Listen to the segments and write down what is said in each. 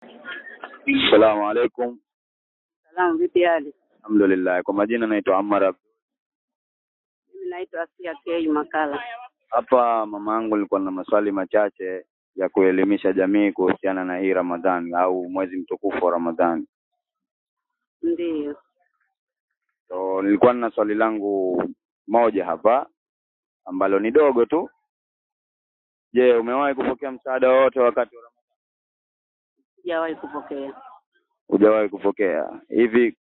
Assalamu alaikum. Salamu, vipi hali? Alhamdulillah. Kwa majina naitwa Ammar Abdul. Mimi naitwa Asia K Makala. Hapa mamangu, nilikuwa na maswali machache ya kuelimisha jamii kuhusiana na hii Ramadhani au mwezi mtukufu wa Ramadhani. Ndiyo. So, nilikuwa na swali langu moja hapa ambalo ni dogo tu. Je, umewahi kupokea msaada wowote wakati wa Ramadhani? Sijawahi kupokea. Hujawahi kupokea? Hivi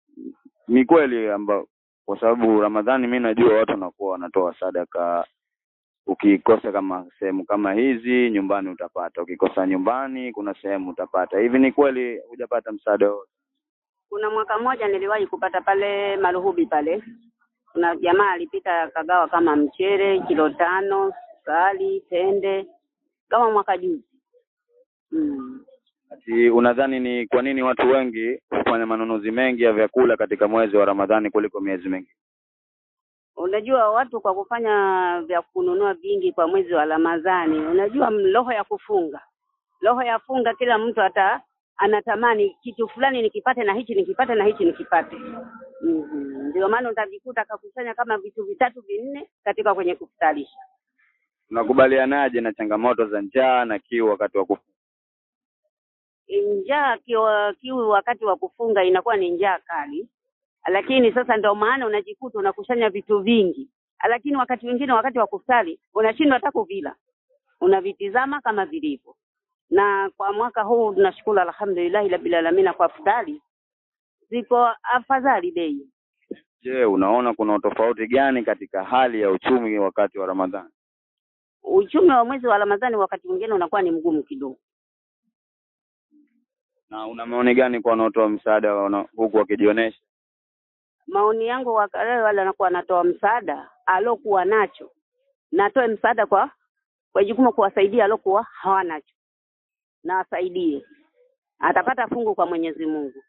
ni kweli amba, kwa sababu Ramadhani mi najua watu wanakuwa wanatoa sadaka. Ukikosa kama sehemu kama hizi nyumbani utapata, ukikosa nyumbani kuna sehemu utapata. Hivi ni kweli hujapata msaada wowote? Kuna mwaka mmoja niliwahi kupata pale Maruhubi pale, kuna jamaa alipita akagawa kama mchele kilo 5, sukari, tende, kama mwaka juzi. Ati unadhani ni kwa nini watu wengi hufanya manunuzi mengi ya vyakula katika mwezi wa Ramadhani kuliko miezi mingi? Unajua watu kwa kufanya vya kununua vingi kwa mwezi wa Ramadhani, unajua roho ya kufunga. Roho ya funga, kila mtu hata anatamani kitu fulani nikipate na hichi nikipate na hichi nikipate. Ndio maana utajikuta akakusanya kama vitu 3 4 katika kwenye kufutarisha. Unakubalianaje na changamoto za njaa na kiu wakati wa kufunga? Njaa kiu wakati wa kufunga inakuwa ni njaa kali. Lakini sasa ndio maana unajikuta unakusanya vitu vingi. Lakini wakati mwingine wakati wa kufutari unashindwa hata kuvila. Unavitizama kama vilivyo. Na kwa mwaka huu tunashukuru alhamdulillah rabbil alamin kwa futari ziko afadhali bei. Je, unaona kuna tofauti gani katika hali ya uchumi wakati wa Ramadhani? Uchumi wa mwezi wa Ramadhani wakati mwingine unakuwa ni mgumu kidogo. Na una maoni gani kwa wanaotoa msaada huku wakijionesha? Maoni yangu wale wanakuwa wanatoa msaada alokuwa nacho, na atoe msaada kwa jukumu kuwasaidia alokuwa hawanacho, na asaidie, atapata fungu kwa Mwenyezi Mungu.